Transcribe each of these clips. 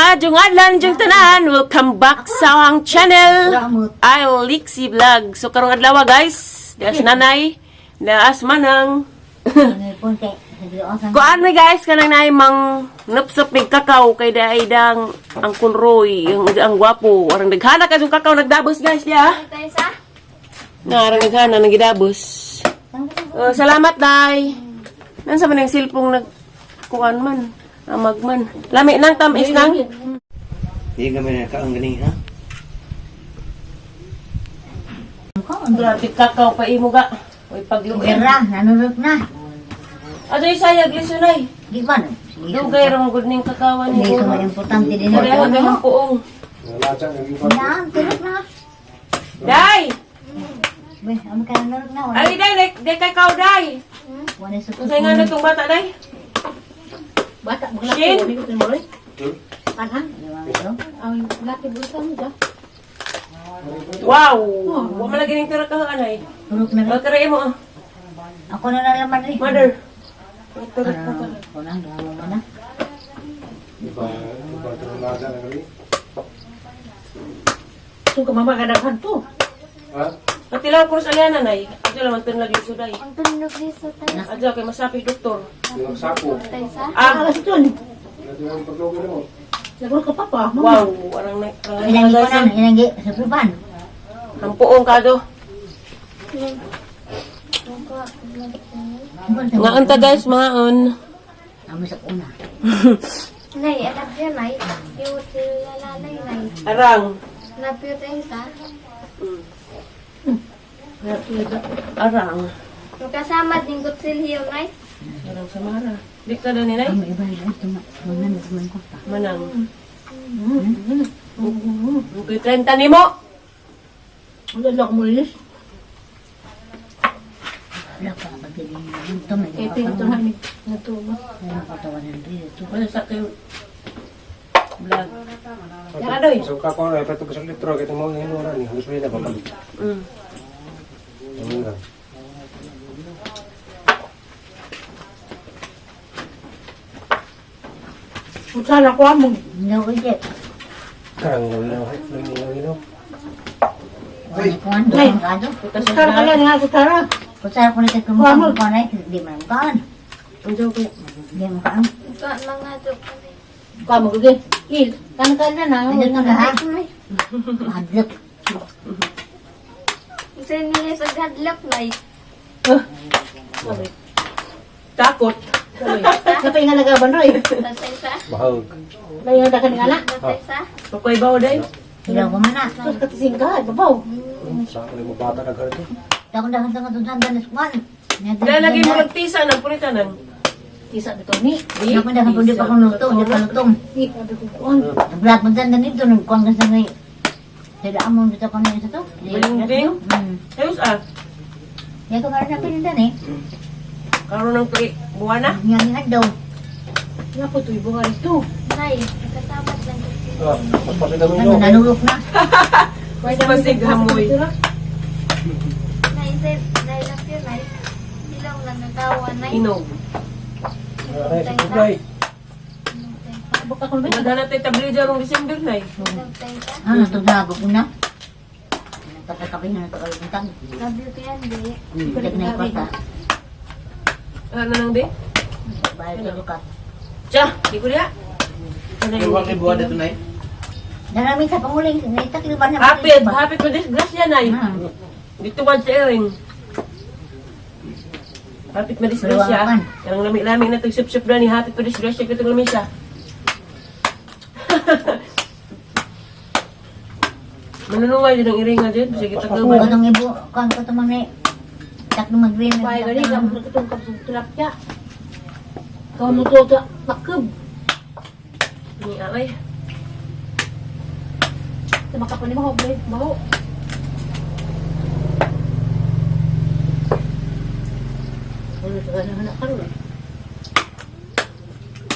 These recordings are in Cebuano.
Maayong adlaw ninyong tanan. Welcome back sa akong channel. I Lixie Vlog. So karong adlaw, guys, dias nanay, dias manang. Kuan mi, guys, kanang naay mang nupsop mig kakao kay daay dang ang kunroy, ang gwapo. Arang daghana ka yung kakao nagdabos, guys, diya. Na arang daghana nagidabos. Oh, salamat, day. Nan sa man ang silpong nag kuan man, amag man. Lami nang tamis nang. Hindi kami nakaang gani, ha? Grabe kakao pa imo ga. Uy pagluin. Pera, nanurot na. Adoy sayag lisunay. Di ba? Dugay ra gud ning kakawan ni. Hindi ko man importante din. Pareha gayong puong. Na, turot na. Day! Be, ang ka nanurot na. Ay, day, day, day kay kao, day. Wala sa Unsay nga na tong bata, day? Bata, Shin? maglaki. Ko mo rin. Kanan. Ang laki bulsa mo ka. Wow! Wa man lagi ning tira ka anay. Turot na. Magkaray mo ah. Ako na nalaman rin. Mother. Magtarat ka ka. Ako na, nalaman na. Iba, iba tulada na kami. Ito ka mama kadaghan to. Ha? Patilaw ko sa alianan ay. Adyo lang magtan lagi suday. Ang tunog ni sa tayo. Adyo kay masapi doktor. Yung sako. Tayo sa? Ah, Alas ito. Yung paglugo mo. Siguro ka papa. Mama. Wow, arang na arang Ilang na ko na, ilang sa pruban. Ang puong kado. Ngaon ta, guys, maon. Amo sa una. Nay, anak yan, nay. Yung lalalay, nay. Arang. Napiyot sa? Arang. Magkasama din ko silhiyo, nay. Arang samara. Di ka na ni nay. Amo iba iba ito ma. Mga man ko pa. Manang. Okay, 30 nimo. Ang lalak mo linis. Wala pa pagili ito may Kaya ito na ni. Natuba. Wala pa tawanan dito. Wala sa kayo. Vlog. Yan adoy. So kako na ito sa litro kay mo ngayon wala ni halos na pa kami. Ano lang. Kutsara ko among. No, ije. Karang lang lang lang lang. Wala ko ando kado. Kutsara ka lang nga kutsara. Kutsara ko na kay kumuha ko na di man kaan. Ang joke. Di man kaan. Ikaw, mga joke ko, nay. Kamo gud. Il, kan kan na na. Ano na ha? Madlok. Sa niya sa gadlok, nay. Takot. Kapay nga nagaban roy. Tatay sa? Bahag. Layo na ka nga na. Tatay sa? Okay ba day? Ilaw ko man na. Tos katising ka, babaw. Sa ako mo bata na garto. Takon dahan sa katong danas kuan. Dahil lagi mo nagtisa ng punitan ng. Tisa bitaw ni. Ako dahan po di pa kong luto, di pa lutong. Di sabi ko kuan. Nag-vlog mo dyan dito, nagkuhan ka sa ngay. Sila among dito ko na isa to. Balingding? Ayos ah. Yan ko meron na pinindan eh. Karoon ng tuig. Buwan na. Yan nga daw. Nga po tuy bunga ito. Nay, magkasama lang ko silhiyo. Ah, mas pasig kami Ano, no. nanulok na. Pasig hamoy. Nay, sa, nay, napiyot, nay. Ilaw lang nagawa, nay. Inog. Ay, sa kulay. Baka kun ba? Naghanap tayo tablidya rong December na eh. Tatay sa? Ano, itong ko na. Nagkapakapi na ito kaluntang. Napiyot yan, di. Balik na yung kwarta. Ano nang di? Bayad sa lukat. Tiya, di ko diya. Ano Yung kay buwan dito nay. Narami sa panguling, naitakliban na. Hapit, hapit mo disgrasya na eh. Dito wad sa airing. Hapit mo disgrasya. Luwangan. Karang lami-lami na itong sup-sup na ni hapit mo disgrasya kitong lamisa. Manunungay din ang iringa din. Sige, tagal. Katong ibo, kuan ko tumang ni. Takno magwin. Bay gani ka mo katong kap tilapia. Kau mo to ta takeb. Ni ay. Sa makapani mo bay baho. Ano sa kana na karon?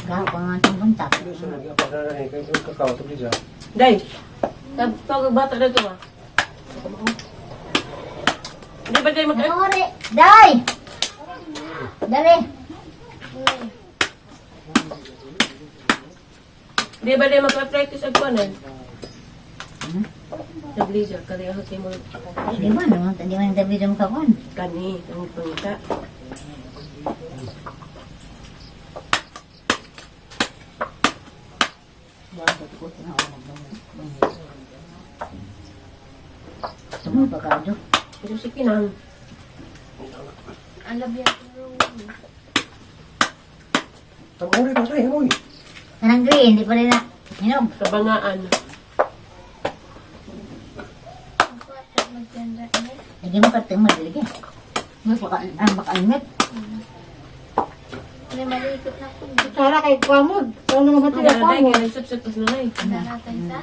Gaho pa nga itong buntak. So lagi pa na ni kay kakao tablidya. Day. Tawag bata na ito ah. Hindi ba tayo mag- Nanguri! Day! Dali! Di ba di mag-arthritis ag kuanan? Sa blizzard, kali ako kay mo Di ba naman, di man tabi sa mukha kon. kani, ang pangita. Tungod pa ka, Jo. Ito si Kinang. Ang labi ang tulong. Tag-uri pa tayo, hoy. Kanang green, di pa rin na. Hinog. Kabangaan. Ako at magtenda ni. Lagi mo karteng madaligi. Mas baka, ang baka init. May malikot na ko. Sara kay Kwamod. Ano naman Ang sila nanay, Kwamod? kaya nagsipsip pas nanay. Naratay sa.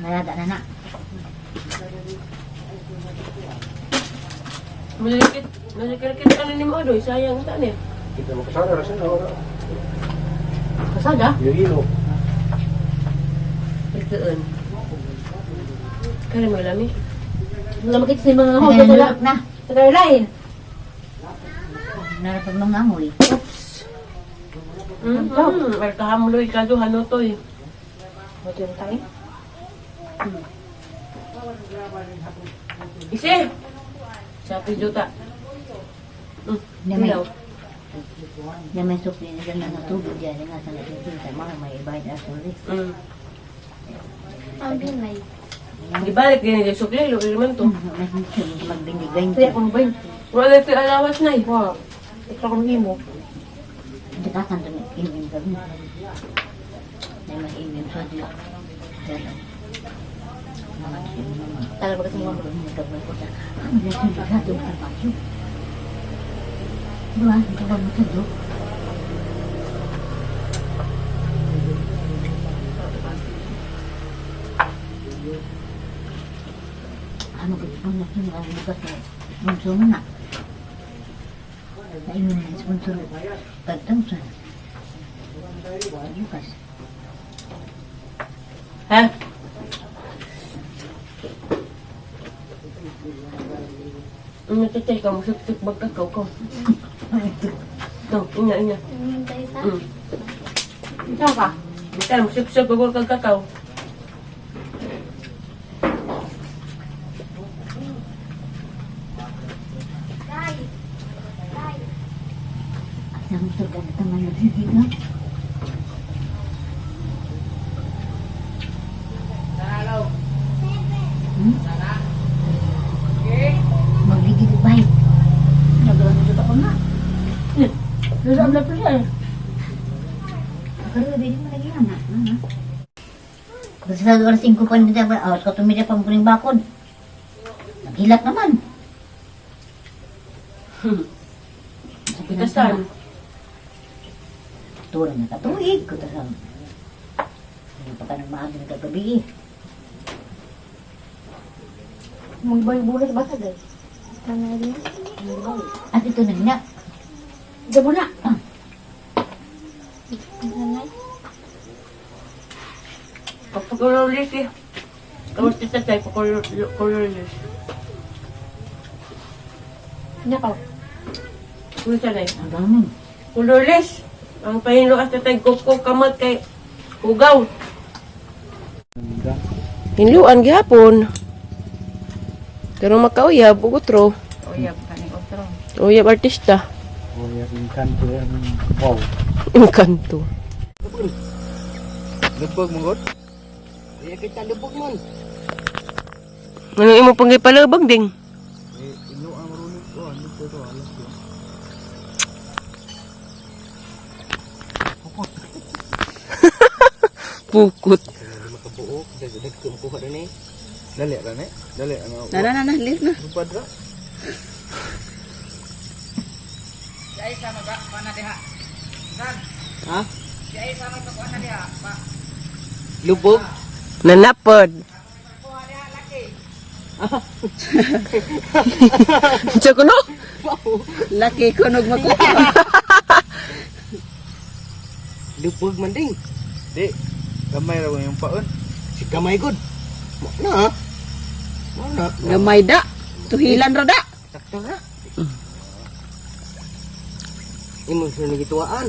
Malada na na. Malikit, malikit ano ni mo doy, sayang ta ni. Kita mo kasana ra siya ora. Kasada? Ilo. Pagkaan. Kaya mo lami. Wala makita sa mga hogo Kaya sa nulok na. sa lain. Narapag mga amoy. Ay kahamloy kado hanutoy. Buti yung tayo. Ise. Sa pijuta. Hindi may, Ilaw. hindi may sukli na dyan na tubig dyan. Nga sa natin sa mga may ibayad na suli. Ang binay. Gibalik din ni sukli lo man to. Magbindigay. Kaya kung ba yun? Wala ito alawas na eh. Wow. Ito kung imo. Hindi ka kanto ng imim kami. May mas imim sa diyo. Dalaw. Mga mga. Talaga ba kasi mga Ang delikado sa bayo. Diba? Ito ba mo do? Ano ko po na sino ang bukas na sponsor mo na. Ayun na sponsor. 5,000. Bukas. Ha? Ano tatay ka mo sipsip bagkakaw ko. To, inya inya. Hintay sa. Ikaw ka? Basta mo sipsip bagol kag kakaw. Tay. Tay. Ang sugat na taman nagsisigaw. Hmm? Magligid bay. Nagawa na ako na. Nasa ang lapis eh. Pero di mo lagi na. Kasi sa oras 5 pa nito, awas ka tumira pa muling bakod. Naghilak naman. Sa Itasan. Turan na katuig. Kutasan. Hindi pa ka nang maaga ng kagabi eh. Mga ibang bulat ba ka guys? Tanay. At ito na nga. Ito mo na. Tanay. Papakulorlis eh. Kamusta tatay pakulorlis. Nya ka. Kung na eh. Ang dami. Colorless. Ang pahinlo as tatay kuko kamot kay hugaw. Hinluan gihapon. Pero makauyab ug utro. Uyab kani otro. Uyab artista. Oh, yung kanto yan. Wow. Engkanto. Lubog mo god. Ano imo pang gipalabag ding? Eh, ino ang marunong ko. Ano po ito? Alas ko. Pukot. Makabuok. Dagdag ko kuha rin eh. Dali ra ni. Dali ano. Na na na na, live na. Lupad ra. Ha? Lubog? Nanapod. Siya ko no? Laki ko nog makuha. Lupog man ding. Di. Gamay ra yung paon. Si gamay gud. Na. Mana. Gamay da. Tuhilan ra da. Sakto na. Imong sa nagituaan.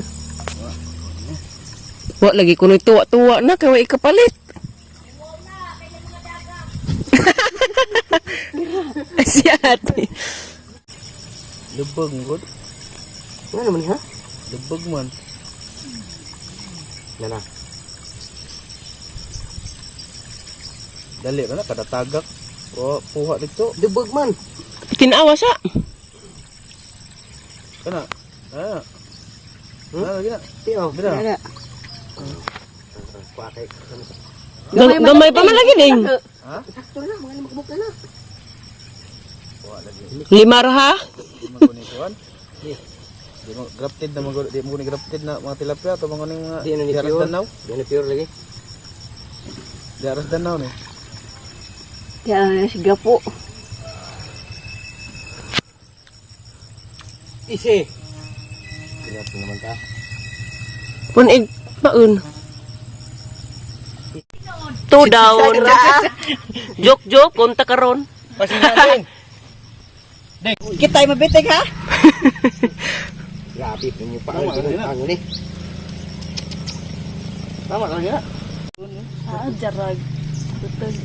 Wa lagi kuno'y tuwa-tuwa na kay wa ikapalit. Si ate. Lubog gud. Nga naman ha? Lubog man. Nana. Dali ra na kada tagak. O puha dito. Lubog man. Tinawa sa. Kana. Ah. Ah, lagi na. Tiyo, bira. Wala. Gamay pa man lagi ding. Ha? Sakto na, mga limang kabuk na na. Lima ra ha? Di mo kunin kuan. Di mo grafted na mga di mo kunin grafted na mga tilapia to mga kuning mga di na ni pure. Di na pure lagi. Di aras danaw ni. Kaya siga po. Isi. Grabe naman ta. Punig paun. Two down. Joke joke konta karon. Pasensya din. Kita'y mabitig ha? Grabe ninyo pa ang ni. Tama lang ya. Ah, jarag. Tutog.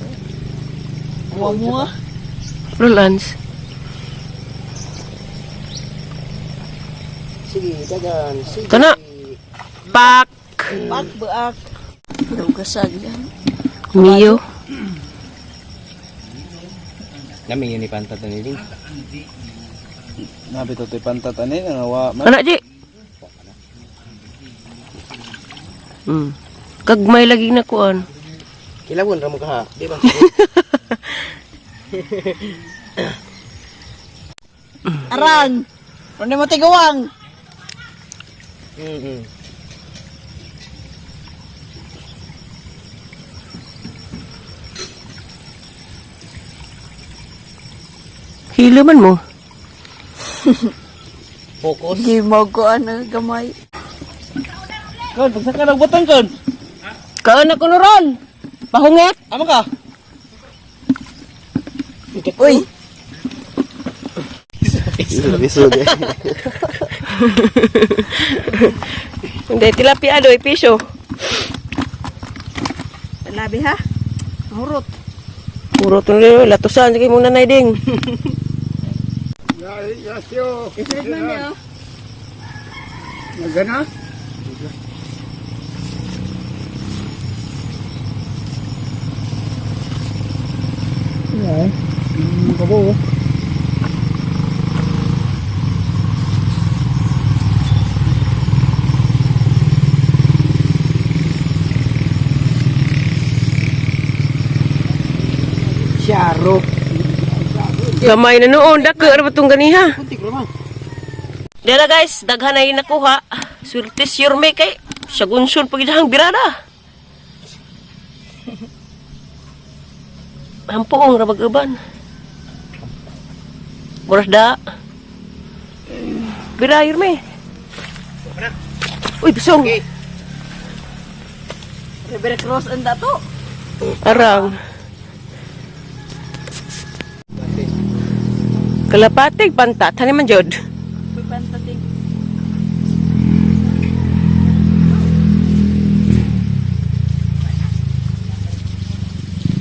Mua. Rolans. Sige, dagan. Sige. Kana. Pak. Pak buak. Lugasag yan. Mio. Nami yun ni pantat ni ding. Nabi to pantat ani nga wa man. Kana ji. Kagmay lagi na kuan. Kilawon ra mo ka ha. Di ba? Arang. Ano mo tiguang? Mm. Hilo man mo. Focus. Di mo ko ano gamay. Kon, pagsaka ng butang kon. Kaan na kuno ron. Pahunget. Amo ka? Uy, Biso, biso. Hindi tilapia do piso. labi ha. Hurot. Puro to nila latusan sige muna nay ding. Isunod man niyo. Syaro. Gamay na noon dako ra ba tong ganiha. Kuntik ra man. Dala guys, daghan na yung nakuha. Swerte sure may kay sagunsun pag idahang birada. Hampuong ra bag-uban. Boras da. Bira may. Uy, bisong. River Cross ang dato. Arang. Kalapatig pantat, hani man jod. May pantating.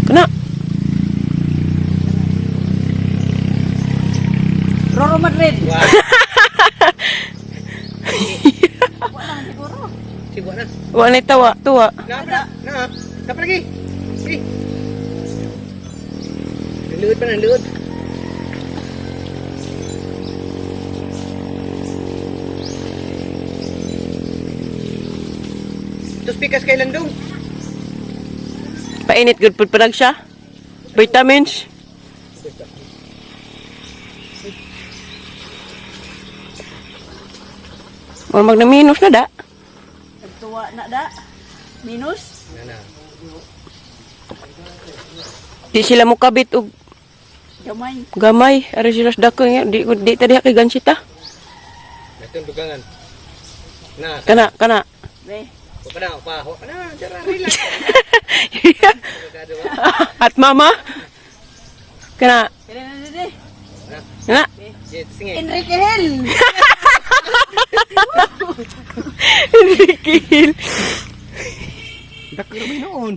Kana. Roro Madrid. Sige na. Wa na tawa, tuwa. Na na. Na. Na pa lagi. Sige. Luod pa na luod. Tos pikas kay landong. Painit gud pud palag siya. Vitamins. Mo mag minus na da. Tuwa na da. Minus. Na na. Di sila mokabit og Gamay. Gamay, ari sila sa dako nga di di ta diha kay gansita. Datong dugangan. Na, Kana, kana. Be. wa pa na, pa, wa pa na, dara relax. At mama. Kana, Kaya na dede. kana. Sige. Enrique Hill. Enrique Hill. Dako ra may noon.